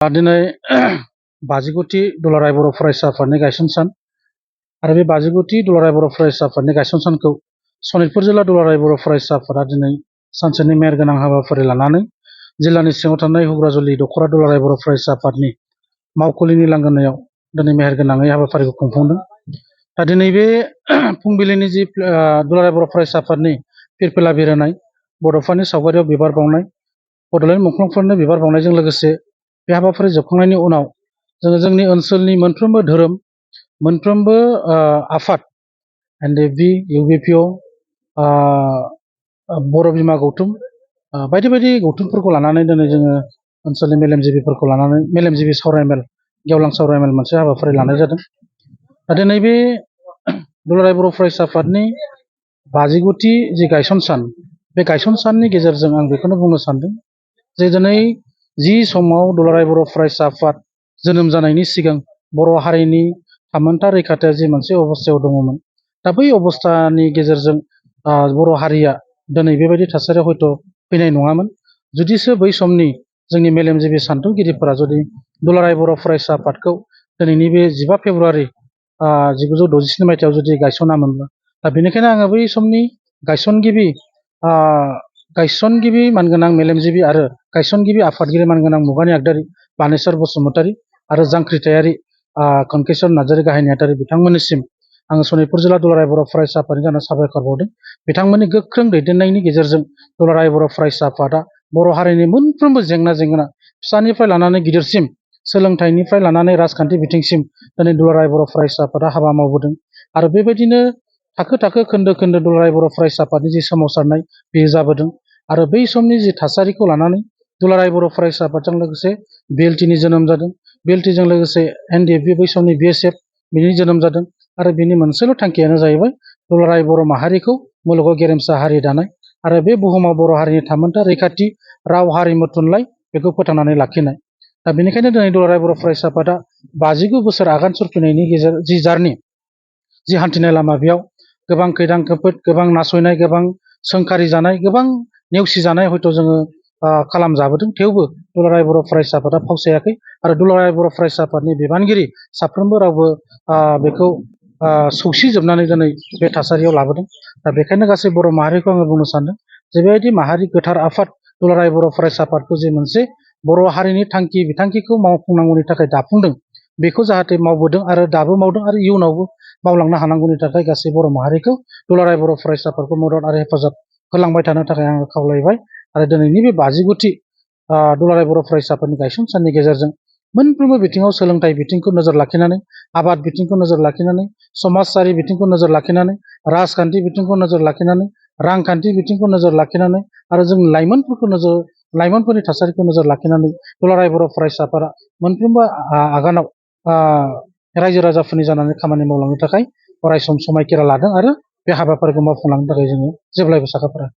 दिनै 50 दुलाराय बर' फरायसा आफादनि गायसन सान आरो बे 50 दुलाराय बर' फरायसा आफादनि गायसन सानखौ सनितपुर जिल्ला दुलाराय बर' फरायसा आफादा दिनै सानसेनि मेहेरगोनां हाबाफारि लानानै जिल्लानि सिङाव थानाय हुग्राजुलि दख'रा दुलाराय बर' फरायसा आफादनि मावखुलिनि लांगोनायाव दिनै मेहेरगोनाङै हाबाफारिखौ खुंफुंदों। दा दिनै बे फुंबिलिनि जि दुलाराय बर' फरायसा आफादनि फिरफिला बिरहोनाय, बड'फानि सावगारियाव बिबार बावनाय, बड'लेण्ड मुंख्लंफोरनो बिबार बावनायजों लोगोसे बे हाबाफारि जोबखांनायनि उनाव जोङो जोंनि ओनसोलनि मोनफ्रोमबो धोरोम, मोनफ्रोमबो आफाद, एनडिएफबि, इउबिपिअ, बर' बिमा गौथुम, बायदि बायदि गौथुमफोरखौ लानानै दिनै जोङो ओनसोलनि मेलेमजिबिफोरखौ लानानै मेलेमजिबि सावरायमेल, गेवलां सावरायमेल मोनसे हाबाफारि लानाय जादों। दा दिनै बे दुलाराय बर' फरायसा आफादनि 50थि जि गायसन सान, बे गायसन साननि गेजेरजों आं बेखौनो बुंनो सानदों जे दिनै जि समाव दुलाराय बर' फरायसा आफाद जोनोम जानायनि सिगां बर' हारिनि थामोनथा रैखाथिया जि मोनसे अबस्थायाव दङमोन, दा बै अबस्थानि गेजेरजों बर' हारिया दिनै बेबायदि थासारियाव हयथ' फैनाय नङामोन जुदिसो बै समनि जोंनि मेलेमजिबि सान्थौगिरिफोरा जुदि दुलाराय बर' फरायसा आफादखौ दिनैनि बे 15 फेब्रुवारि 1967 मायथाइयाव जुदि गायसनामोनब्ला। दा बेनिखायनो आङो बै समनि गायसनगिरि मानगोनां मेलेमजिबि आरो गायसनगिरि आफादगिरि मानगोनां मुगानि आगदारि बानेस्वर बसुमतारी आरो जांख्रिथायारि खनकेश्वर नार्जारी गाहाय नेहाथारि बिथांमोननिसिम आङो सनितपुर जिल्ला दुलाराय बर' फरायसा आफादनि जाना साबायखर बावदों। बिथांमोननि गोख्रों दैदेननायनि गेजेरजों दुलाराय बर' फरायसा आफादा बर' हारिनि मोनफ्रोमबो जेंना फिसानिफ्राय लानानै गिदिरसिम, सोलोंथाइनिफ्राय लानानै राजखान्थि बिथिंसिम दिनै दुलाराय बर' फरायसा आफादा हाबा मावबोदों। आरो बेबायदिनो थाखो थाखो खोन्दो खोन्दो दुलाराय बर' फरायसा आफादनि जि सोमावसारनाय बेयो जाबोदों। आरो बै समनि जि थासारिखौ लानानै दुलाराय बर' फरायसा आफादजों लोगोसे बिएलटिनि जोनोम जादों। बिएलटिजों लोगोसे एनडिएफबि बै समनि बिएसएफ बिनि जोनोम जादों। आरो बिनि मोनसेल' थांखियानो जाहैबाय दुलाराय बर' माहारिखौ मुलुगाव गेरेमसा हारि दानाय आरो बे बुहुमाव बर' हारिनि थामोनथा रैखाथि, राव, हारिमु, थुनलाइ बेखौ फोथांनानै लाखिनाय। दा बेनिखायनो दिनै दुलाराय बर' फरायसा आफादा 59 बोसोर आगान सुरफैनायनि जि जारनि, जि हान्थिनाय लामा, बेयाव गोबां खैदां खैफोद, गोबां नासयनाय, गोबां सोंखारि जानाय, गोबां नेवसिजानाय हयथ' जोङो खालामजाबोदों। थेवबो दुलाराय बर' फरायसा आफादा फावसायाखै आरो दुलाराय बर' फरायसा आफादनि बिबानगिरि साफ्रोमबो रावबो बेखौ सौसिजोबनानै दिनै बे थासारियाव लाबोदों। दा बेखायनो गासै बर' माहारिखौ आङो बुंनो सानदों जे बेबायदि माहारि गोथार आफाद दुलाराय बर' फरायसा आफादखौ जे मोनसे बर' हारिनि थांखि बिथांखिखौ मावफुंनांगौनि थाखाय दाफुंदों, बेखौ जाहाथे मावबोदों आरो दाबो मावदों आरो इयुनावबो मावलांनो हानांगौनि थाखाय गासै बर' माहारिखौ दुलाराय बर' फरायसा आफादखौ मदद आरो हेफाजाब होलांबाय थानो थाखाय आङो खावलायबाय। आरो दिनैनि बे 50थि दुलाराय बर' फरायसा आफादनि गायसन साननि गेजेरजों मोनफ्रोमबो बिथिङाव, सोलोंथाइ बिथिंखौ नोजोर लाखिनानै, आबाद बिथिंखौ नोजोर लाखिनानै, समाजारि बिथिंखौ नोजोर लाखिनानै, राजखान्थि बिथिंखौ नोजोर लाखिनानै, रांखान्थि बिथिंखौ नोजोर लाखिनानै आरो जों लाइमोनफोरनि थासारिखौ नोजोर लाखिनानै दुलाराय बर' फरायसा आफादा मोनफ्रोमबो आगानाव रायजो राजाफोरनि जानानै खामानि मावलांनो थाखाय अरायसम समायखिरा लादों आरो बे हाबाफारिखौ मावफुंलांनो थाखाय जोङो जेब्लायबो साखाफारा।